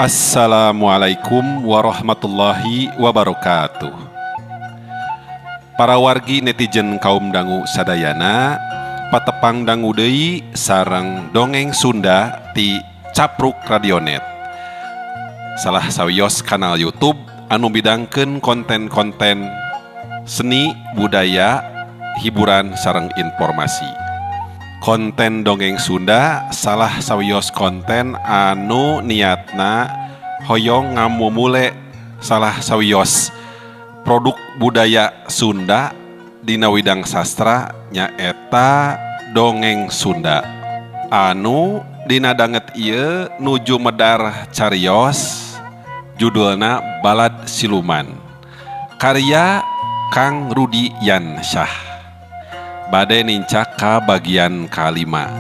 Assalamualaikum warahmatullahi wabarakatuh. Para wargi netizen kaum dangu sadayana, patepang dangu deui sareng dongeng Sunda ti Capruk Radionet. Salah sawios kanal YouTube anu bidangkeun konten-konten seni, budaya, hiburan sareng informasi. Konten dongeng Sunda salah sawios konten anu niatna hoyong ngamumule salah sawios produk budaya Sunda dina widang sastra nyaeta dongeng Sunda anu dina danget ieu nuju medar carios judulna Balad Siluman karya Kang Rudi Yansyah. Bade nincak ka bagian kalima.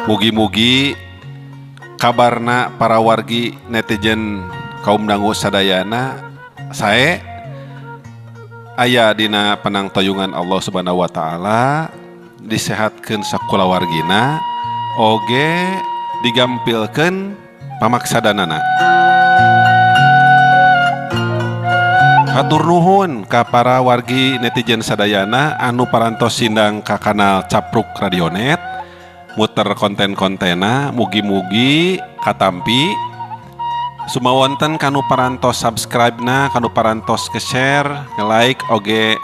Mugi-mugi kabarna para wargi netizen kaum dangu sadayana sae aya dina penangtoyungan Allah Subhanahu wa taala, disehatkeun sakulawargina oge digampilkeun pamaksadanana. Hatur nuhun ka para wargi netizen sadayana anu parantos sindang ka kanal Capruk Radionet muter konten-kontena, mugi-mugi katampi sumawonten kanu parantos subscribe na, kanu parantos ke share, ke like, oge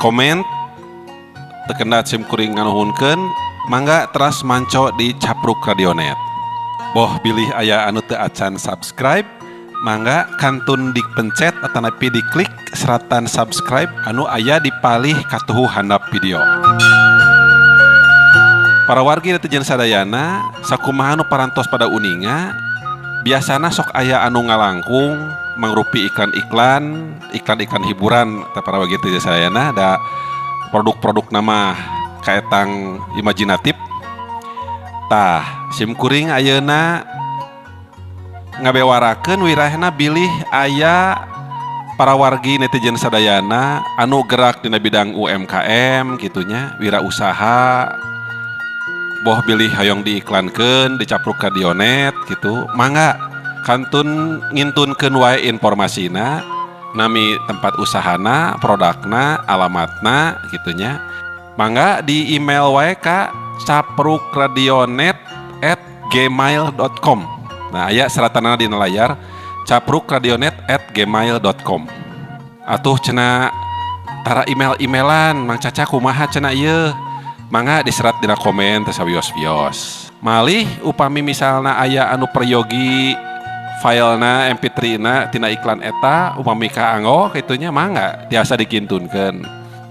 komen. Teu kendat sim kuring nganuhunkeun, mangga teras manco di Capruk Radionet. Boh bilih aya anu teu acan subscribe, mangga kantun dipencet atanapi diklik seratan subscribe anu aya di palih katuhu handap video. Para wargi netizen sadayana, sakumaha nu parantos pada uninga, biasana sok aya anu ngalangkung mangrupi iklan-iklan, iklan-iklan hiburan teh para wargi netizen sadayana da produk-produk nama kaetang imajinatif. Tah, sim kuring ayeuna ngabewarakeun wirahna bilih aya para wargi netizen sadayana anu gerak dina bidang UMKM gitunya, wirausaha, boh bilih hoyong diiklankeun dicapruk ka Radionet gitu, mangga kantun ngintunkeun wae informasina, nami tempat usahana, produkna, alamatna gitunya. Mangga di email wae ka caprukradionet@gmail.com. Nah, aya seratanana dina layar caprukradionet@gmail.com. Atuh cenah tara email-emailan Mang Caca kumaha cenah ieu. Mangga diserat dina komen teh sawios-wios. Malih upami misalna aya anu peryogi filena MP3 na tina iklan eta upami kaanggo kitunya mangga tiasa dikintunkeun.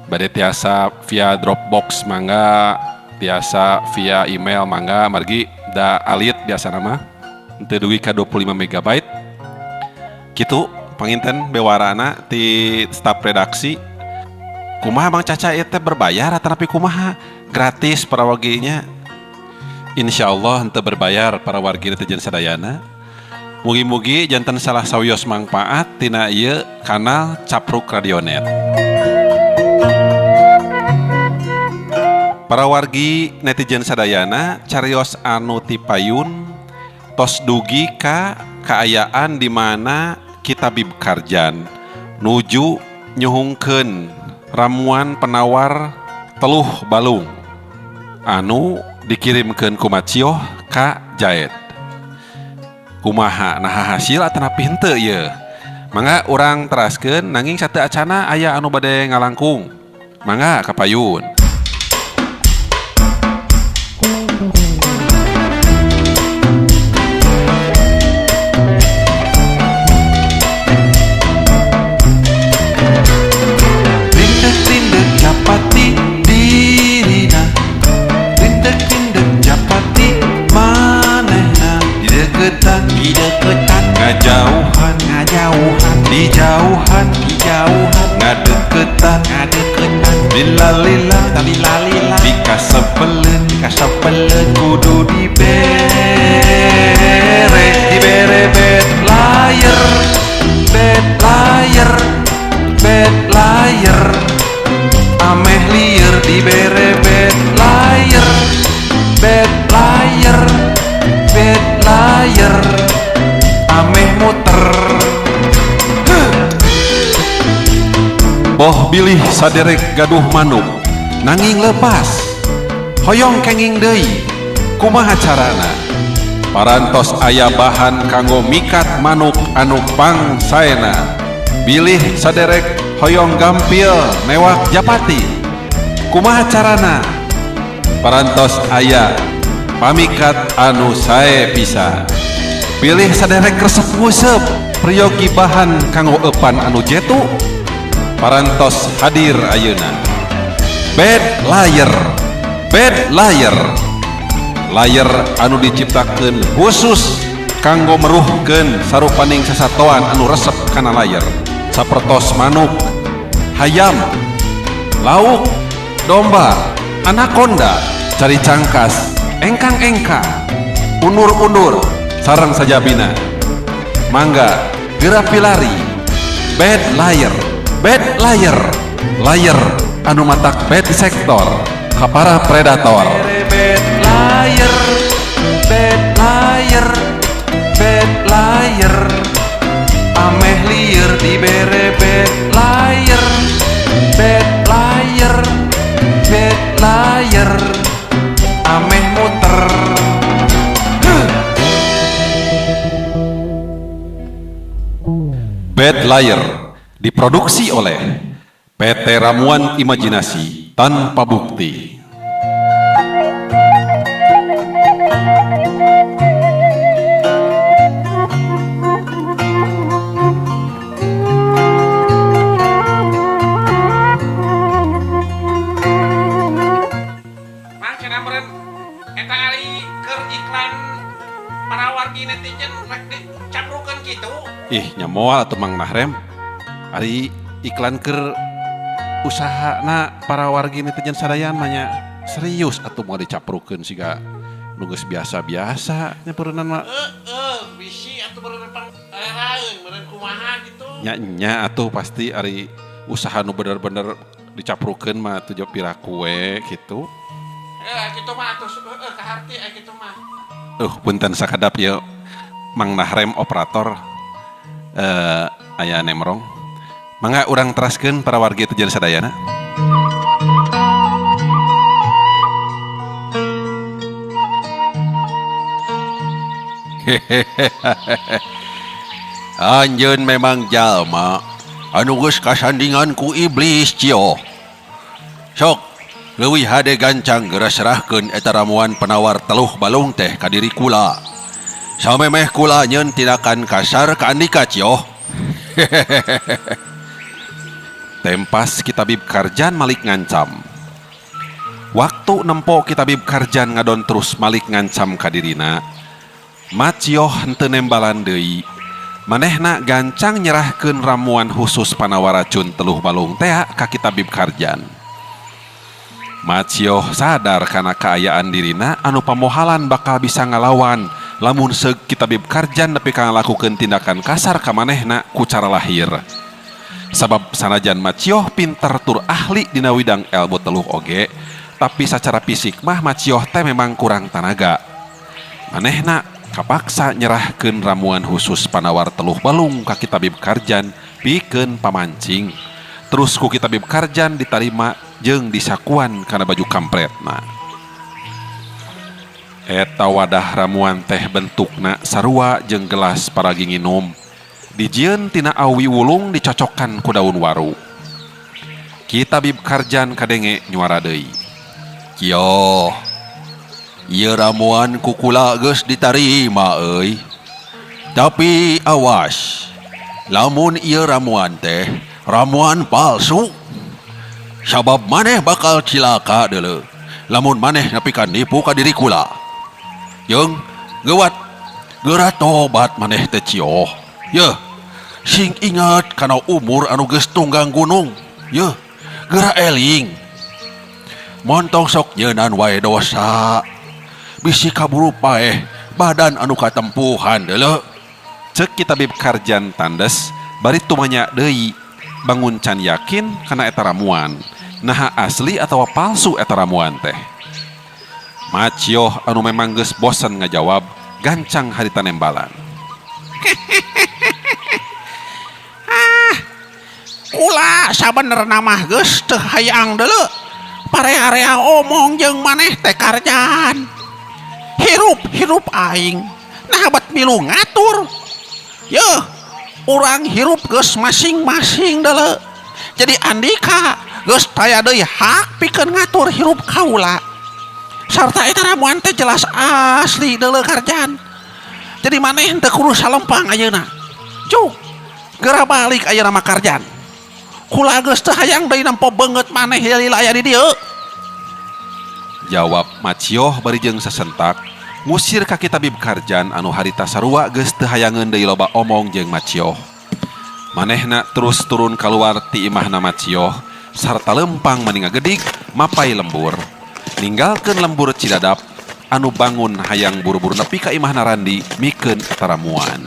Bade tiasa via Dropbox mangga, tiasa via email mangga, margi da alit biasa nama teu dugi ka 25 megabyte. Kitu panginten bewarana ti staf redaksi. Kumaha Bang Caca ieu teh berbayar atanapi kumaha? Gratis para warginya. Insyaallah henteu berbayar para wargi netizen sadayana. Mugi-mugi janten salah sawios mangpaat tina ieu kanal Capruk Radionet. Para wargi netizen sadayana, carios anu tipayun tos dugi ka kaayaan di mana Ki Tabib Karjan nuju nyuhungkeun ramuan penawar teluh balung anu dikirimkeun ku Macioh ka Jaed. Kumaha naha hasil atanapi henteu ieu? Mangga urang teraskeun nanging sateu acana aya anu bade ngalangkung. Mangga kapayun. Ngajauhan, ngajauhan, dijauhan, dijauhan, ngadeketan, ngadeketan, lila lila, lila lila, dikasepeleun, dikasepeleun, ku Boh bilih saderek gaduh manuk nanging lepas hoyong kenging deui kumaha carana parantos aya bahan kanggo mikat manuk anu pangsaena bilih saderek hoyong gampil newak japati kumaha carana parantos aya pamikat anu sae pisan bilih saderek resep nguseup priyogi bahan kanggo eupan anu jetu parantos hadir ayeuna bed layer bed layer layer anu diciptakeun khusus kanggo meruhkeun sarupaning sasatoan anu resep kana layer sapertos manuk hayam lauk domba anaconda cari cangkas engkang-engkang undur-undur sareng sajabina mangga geura pilari bed layer bed layer layer anu matak bed sektor ka para predator bed layer bed layer bed layer ameh lieur dibere bed layer bed layer bed layer ameh muter. Bed Layer diproduksi oleh PT Ramuan Imajinasi Tanpa Bukti. Mang cenah meureun eta ari keur iklan para wargi netizen rek dicaprukeun kitu. Ih, nya moal atuh Mang Nahrem. Ari iklan keur usahana para wargi netizen sadayan mah nya serius atuh moal dicaprukeun siga nu geus biasa-biasa nya peureunan mah. Heeh, bisi atuh meureun pangleraeun meureun kumaha gitu. Nya nya atuh pasti ari usaha nu bener-bener dicaprukeun mah atuh jeung piraku we kitu. Kitu mah atuh heueuh kaharti kitu mah. Punten sakadap ieu Mang Nahrem operator aya nemrong. Mangga urang teraskeun para wargi netizen sadayana. Anjeun memang jalma anu geus kasandingan ku iblis cio. Sok leuwih hade gancang geura serahkeun eta ramuan penawar teluh balung teh ka diri kula. Samemeh kula nyeun tindakan kasar ka andika cio. Tempas Ki Tabib Karjan Malik ngancam. Waktu nempo Ki Tabib Karjan ngadon terus Malik ngancam ka dirina. Macioh henteu nembalan deui. Manehna gancang nyerahkeun ramuan khusus panawar racun teluh balung tea ka Ki Tabib Karjan. Macioh sadar kana kaayaan dirina anu pamohalan bakal bisa ngalawan lamun seug Ki Tabib Karjan nepi ka ngalakukeun tindakan kasar ka manehna ku cara lahir. Sabab sanajan Macioh pinter tur ahli dina widang ilmu teluh oge, tapi sacara fisik mah Macioh teh memang kurang tanaga. Manehna kapaksa nyerahkeun ramuan khusus panawar teluh balung ka Ki Tabib Karjan pikeun pamancing. Terus ku Ki Tabib Karjan ditarima jeung disakuan kana baju kampretna. Eta wadah ramuan teh bentukna sarua jeung gelas paragi nginum. Dijieun tina awi wulung dicocokkan ku daun waru. Ki Tabib Karjan kadenge nyuara deui. Kioh, ieu ramuan ku kula geus ditarima euy. Tapi awas, lamun ieu ramuan teh ramuan palsu. Sabab maneh bakal cilaka deuleu lamun maneh nepi ka nipu ka diri kula. Jeung geuwat geura tobat maneh teh cio. Yeuh, sing ingat kana umur anu geus tunggang gunung. Yeuh, geura eling. Montong sok nyeunan wae dosa. Bisi kaburu paeh badan anu katempuhan deuleu. Ceuk Ki Tabib Karjan tandes bari tumanya deui bangun can yakin kana eta ramuan. Naha asli atawa palsu eta ramuan teh. Macioh anu memang geus bosen ngajawab gancang harita nembalan. Kula sabenerna mah geus teu hayang deuleu. Parea-rea omong jeung maneh teh Karjan. Hirup-hirup aing. Nah bet milu ngatur. Yeuh, urang hirup geus masing-masing deuleu. Jadi Andika geus taya deui hak pikeun ngatur hirup kaula. Sarta eta ramuan teh jelas asli deuleu Karjan. Jadi maneh teu kudu salempang ayeuna. Cuk, geura balik ayeuna mah Karjan. Kula geus teu hayang deui nempo beungeut maneh lila aya di dieu. Jawab Macioh bari jeung sasentak ngusir ka Ki Tabib Karjan anu harita sarua geus teu hayangeun deui loba omong jeung Macioh. Manehna terus turun kaluar ti imahna Macioh sarta lempang mani ngagedig mapai lembur. Ninggalkeun lembur Cidadap anu bangun hayang buru-buru nepi ka imahna Randi mikeun eta ramuan.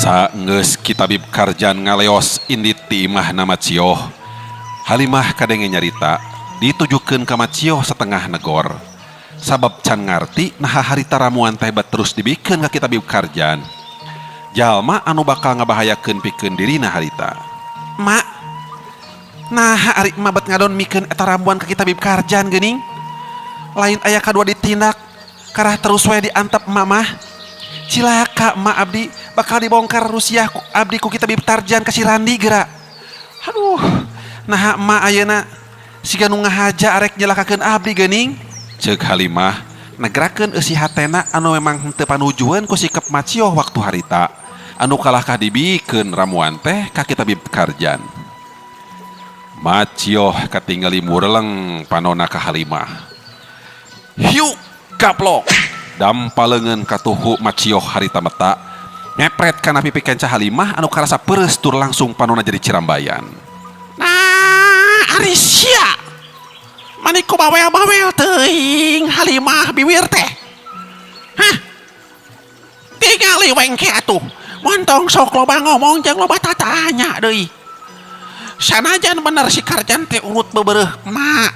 Saenggeus Ki Tabib Karjan ngaleos indit ti imahna Macioh. Halimah kadenge nyarita ditujukeun ka Macioh setengah negor. Sabab can ngarti naha harita ramuan teh bet terus dibikeun ka Ki Tabib Karjan. Jalma anu bakal ngabahayakeun pikeun dirina harita. Mak, naha ari emak bet ngadon mikeun eta ramuan ka Ki Tabib Karjan geuning? Lain aya kadua ditindak, karah terus we diantep emak mah. Cilaka emak abdi bakal dibongkar rusiah abdi ku Ki Tabib Karjan ka si Randi geura. Aduh, naha emak ayeuna siga nu ngahaja arek nyelakakeun abdi geuning? Ceuk Halimah negrakeun eusi hatena anu memang henteu panujueun ku sikep Macioh waktu harita anu kalahkah dibikeun ramuan teh ka Ki Tabib Karjan. Macioh katingali mureleng panona ka Halimah. Hiu gaplok dampa leungeun katuhu Macioh harita meta ngepret kana pipi kenca Halimah anu karasa peureus tur langsung panona jadi cirambayan. Nah, ari sia maniku bawel-bawel teuing Halimah biwir teh. Hah? Tingali wengke atuh. Montong sok loba ngomong jeung loba tatanya deui. Sanajan bener si Karjan teh urut bebereuh emak.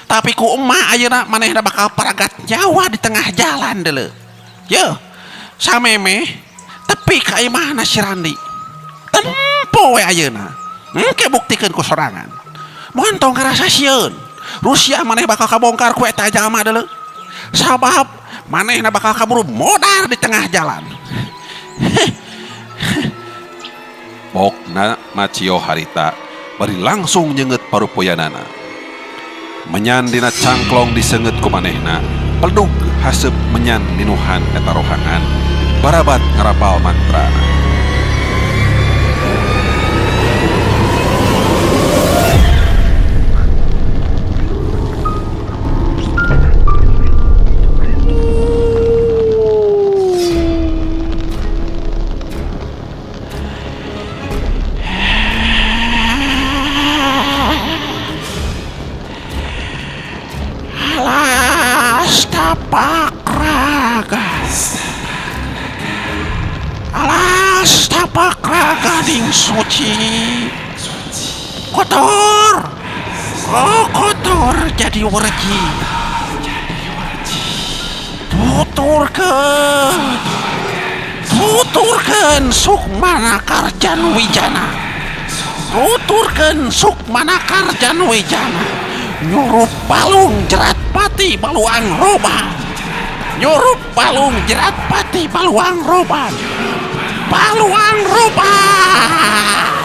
Tapi ku emak ayeuna manehna bakal paragat nyawa di tengah jalan deuleu. Yeuh, samemeh tepi ka imahna si Randi. Tempo we ayeuna. Engke buktikeun ku sorangan. Montong karasa sieun. Rusia maneh bakal kabongkar ku eta jalma deuleu. Sabab manehna bakal kaburu modar di tengah jalan. Pokna Macioh harita bari langsung nyenget parupoyanana. Menyan dina cangklong disenget ku manehna, peldug haseup menyan minuhan eta rohangan, barabat ngarapal mantrana. Alas tapak raga ding suci. Kotor. Oh kotor jadi werji. Tuturkeun. Tuturkeun Sukmana Karjan Wijana. Tuturkeun Sukmana Karjan Wijana. Nyurup balung jerat pati baluang roban. Nyurup balung jerat pati baluang roban. Baluang roban.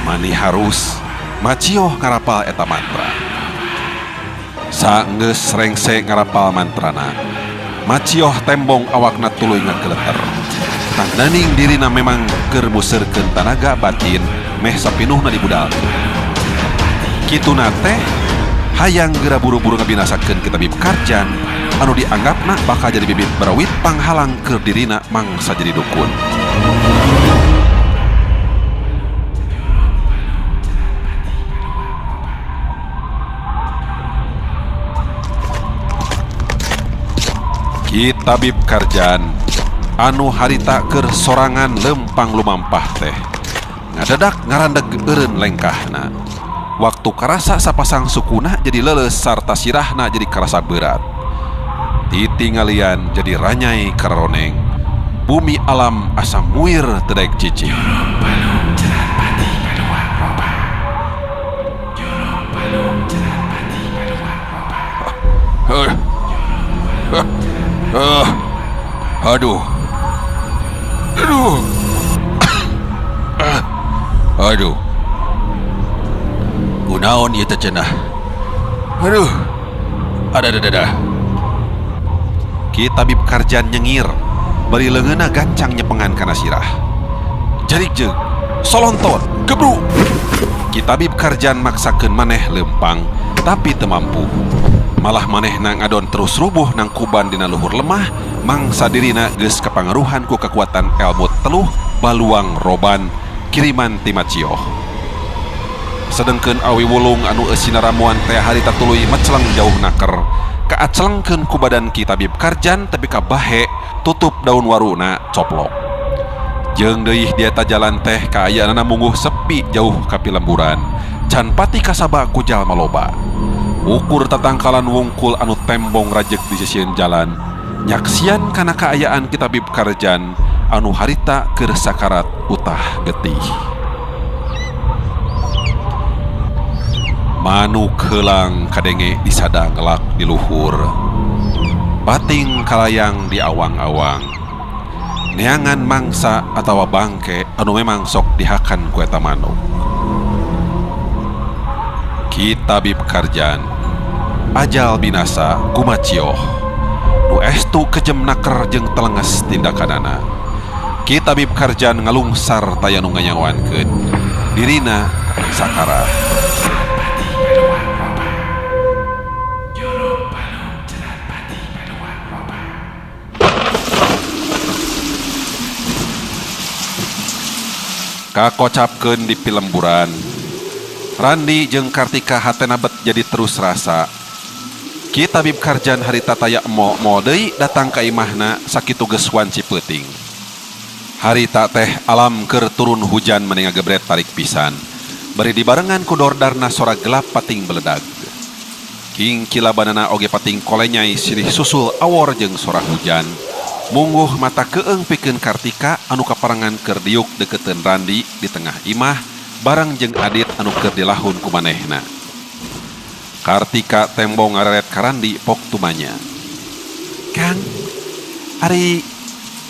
Mani harus Macioh ngarapal eta mantra. Saenggeus rengse ngarapal mantrana, Macioh tembong awakna tuluy ngageleter. Tandaning dirina memang keur museurkeun tanaga batin meh sapinuhna dibudalkeun. Kituna teh hayang geura buru-buru ngabinasakeun Ki Tabib Karjan anu dianggapna bakal jadi bibit barawit panghalang keur dirina mangsa jadi dukun. Ki Tabib Karjan anu harita keur sorangan lempang lumampah teh ngadadak ngarandeg eureun lengkahna. Waktu karasa sapasang sukuna jadi leuleus sarta sirahna jadi karasa berat. Titingalian jadi ranyai kararoneng. Bumi alam asa muir teu daek cicing. Aduh. Aduh. Aduh. Kunaon ieu teh cenah. Aduh. Ada. Ki Tabib Karjan nyengir, bari leungeunna gancang nyepengan kana sirah. Jarik jeung solonton, gebru. Ki Tabib Karjan maksakeun maneh leumpang, tapi teu mampu. Malah manehna ngadon terus rubuh nangkuban dina luhur lemah, mangsa dirina geus kapangaruhan ku kekuatan elmu teluh baluang roban kiriman ti Macioh. Sedengkeun awi wulung anu eusina ramuan teh harita tuluy meceleng jauh naker, kaacelengkeun ku badan Ki Tabib Karjan tepi ka bahe tutup daun waruna coplok. Jeung deui di eta jalan teh kaayaanana mungguh sepi jauh ka pilemburan, can pati kasaba ku jalma loba. Ukur tatangkalan wungkul anu tembong rajeg di sisieun jalan, nyaksian kana kaayaan Ki Tabib Karjan anu harita keur sakarat utah getih. Manuk heulang kadenge disada ngelak di luhur, pating kalayang di awang-awang. Neangan mangsa atawa bangke anu memang sok dihakan ku eta manuk. Ki Tabib Karjan ajal binasa kumacioh nu estu kejem naker jeung telenges tindakanana. Ki Tabib Karjan ngalungsar taya nu nganyawankeun dirina sakarah. Kakocapkeun di pilemburan, Randi jeung Kartika hatena bet jadi terus rasa. Ki Tabib Karjan harita taya emo-emo deui datang ka imahna sakitu geus wanci peuting. Harita teh alam keur turun hujan meni ngagebret tarik pisan. Bari dibarengan ku dordarna sora gelap pating beledag. Kingkilabanana oge pating kolenyai silih susul awor jeung sora hujan. Mungguh mata keeng pikeun Kartika anu kaparengan keur diuk deketeun Randi di tengah imah bareng jeung Adit anu keur dilahun ku manehna. Kartika tembong ngareret ka Randi pok tumanya. Kang, ari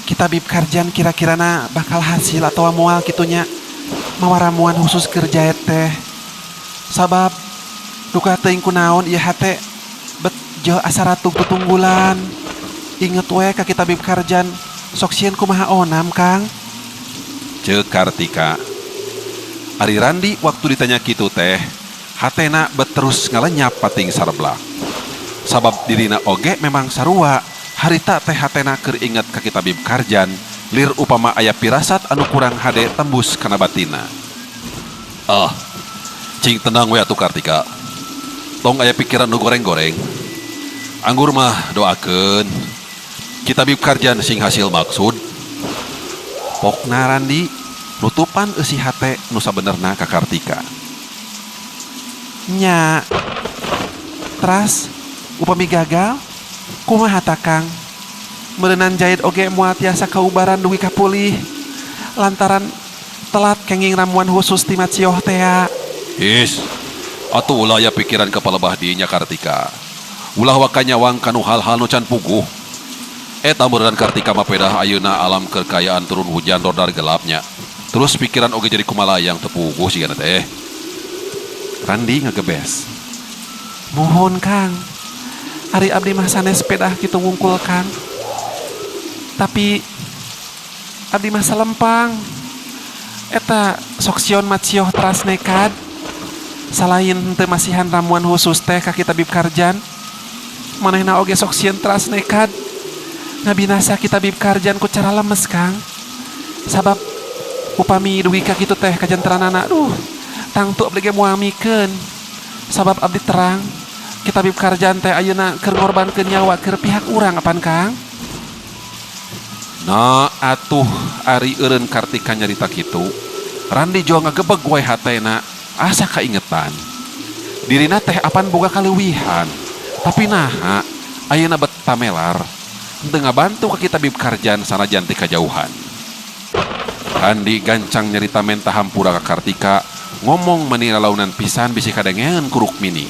Ki Tabib Karjan kira-kirana bakal hasil atawa moal kitunya mawa ramuan khusus keur jaet teh. Sabab duka teuing kunaon ieu hate bet jeuh asa ratug tutunggulan. Inget we ka Ki Tabib Karjan sok sieun kumaha onam, Kang. Ceuk Kartika. Ari Randi waktu ditanya kitu teh, hatena bet terus ngalenyap pating sareblak. Sabab dirina oge memang sarua, harita teh hatena keur inget ka Ki Tabib Karjan, lir upama aya pirasat anu kurang hade tembus kana batina. Ah, cing tenang we atuh Kartika. Tong aya pikiran nu goreng-goreng. Anggur mah doakeun Ki Tabib Karjan sing hasil maksud. Pokna Randi nutupan eusi hate nu sabenerna ka Kartika. Nya. Teras upami gagal kumaha ta, Kang? Meureunan jahit oge moal tiasa kaubaran dugi ka pulih lantaran telat kenging ramuan khusus ti Macioh tea. Is, atuh ulah aya pikiran kapalebah dinya Kartika. Ulah waka nyawang kanu hal-hal nu can puguh. Eta meureun Kartika mah pedah ayeuna alam kekayaan turun hujan dordar gelapnya. Terus pikiran oge jadi kumalayang teu puguh sigana teh. Randi ngegebes. Muhun, Kang. Ari abdi mah sanes pedah kitu wungkul, Kang. Tapi abdi mah salempang. Eta sok sieun Macioh teras nekad. Salain henteu masihan ramuan khusus teh ka Ki Tabib Karjan, manehna oge sok sieun teras nekad ngabinasa Ki Tabib Karjan ku cara lemes, Kang. Sabab upami dugi ka kitu teh kajanteranana, aduh, tangtu abdi ge moal mikeun. Sabab abdi terang Ki Tabib Karjan teh ayeuna keur ngorbankeun nyawa keur pihak urang apan, Kang? Nah, atuh ari eureun Kartika nyarita kitu, Randi jol ngagebeg we hatena asa kaingetan. Dirina teh apan boga kaleuwihan, tapi naha ayeuna bet tamelar henteu ngabantu ka Ki Tabib Karjan sanajan ti kajauhan. Randi gancang nyarita menta hampura ka Kartika, ngomong meni lalaunan pisan bisi kadengean ku Rukmini.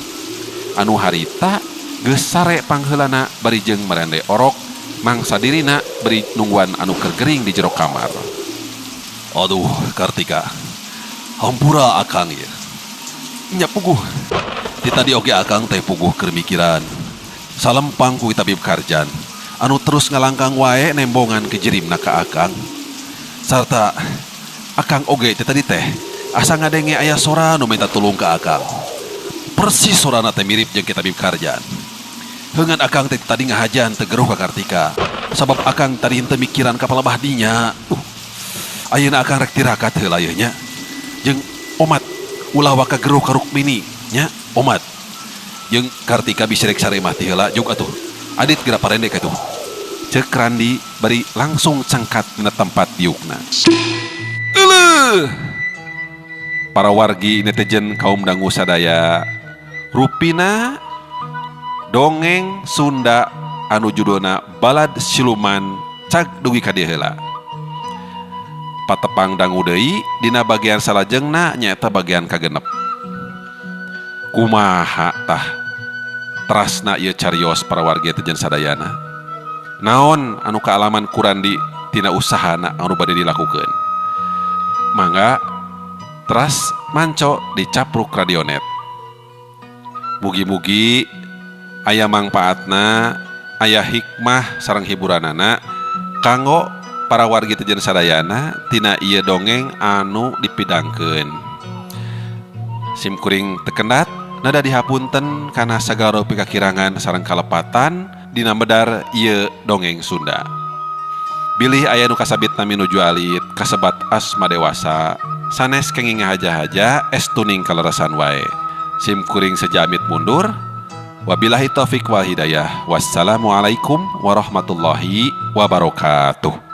Anu harita geus sare pangheulana bari jeung marende orok mangsa dirina bari nungguan anu keur gering di jero kamar. Aduh Kartika, hampura akang ieu. Nya puguh. Ti tadi oge akang teh puguh keur mikiran. Salempang ku Tabib Karjan anu terus ngalangkang wae nembongan kejerimna ka akang. Sarta akang oge teh tadi teh asa ngadenge aya sora nu minta tulung ka akang. Persis sorana teh mirip jeung Ki Tabib Karjan. Heungan akang teh tadi ngahajan teu geruh ka Kartika. Sabab akang tadi henteu mikiran ka palebah dinya. Ayeuna akang rek tirakat heula ieu nya. Jeung omat ulah waka geruh ka Rukmini nya, omat. Jeung Kartika bisi rek sare mah ti heula jug atuh. Adit geura parendek atuh. Ceuk Randi bari langsung cengkat dina tempat diukna. Euleuh. Para wargi netizen kaum dangu sadaya, rupina dongeng Sunda anu judulna Balad Siluman cag dugi ka dieu heula. Patepang dangu deui dina bagian salajengna nyaeta bagian kagenep. Kumaha tah terasna ieu carios para wargi netizen sadayana? Naon anu kaalaman ku Randi tina usahana anu bade dilakukeun? Mangga teras manco di Capruk Radionet. Mugi-mugi aya mangpaatna, aya hikmah sareng hiburanana kanggo para wargi netizen sadayana tina ieu dongeng anu dipidangkeun. Sim kuring tekendat nada dihapunten kana sagala rupi kakirangan sareng kalepatan dina medar ieu dongeng Sunda. Bilih aya nu kasabit nami nuju alit kasebat asma dewasa sanes kenging ngahaja-haja estuning kalerasan wae. Sim kuring sejamit mundur. Wabillahi taufik wal hidayah. Wassalamualaikum warahmatullahi wabarakatuh.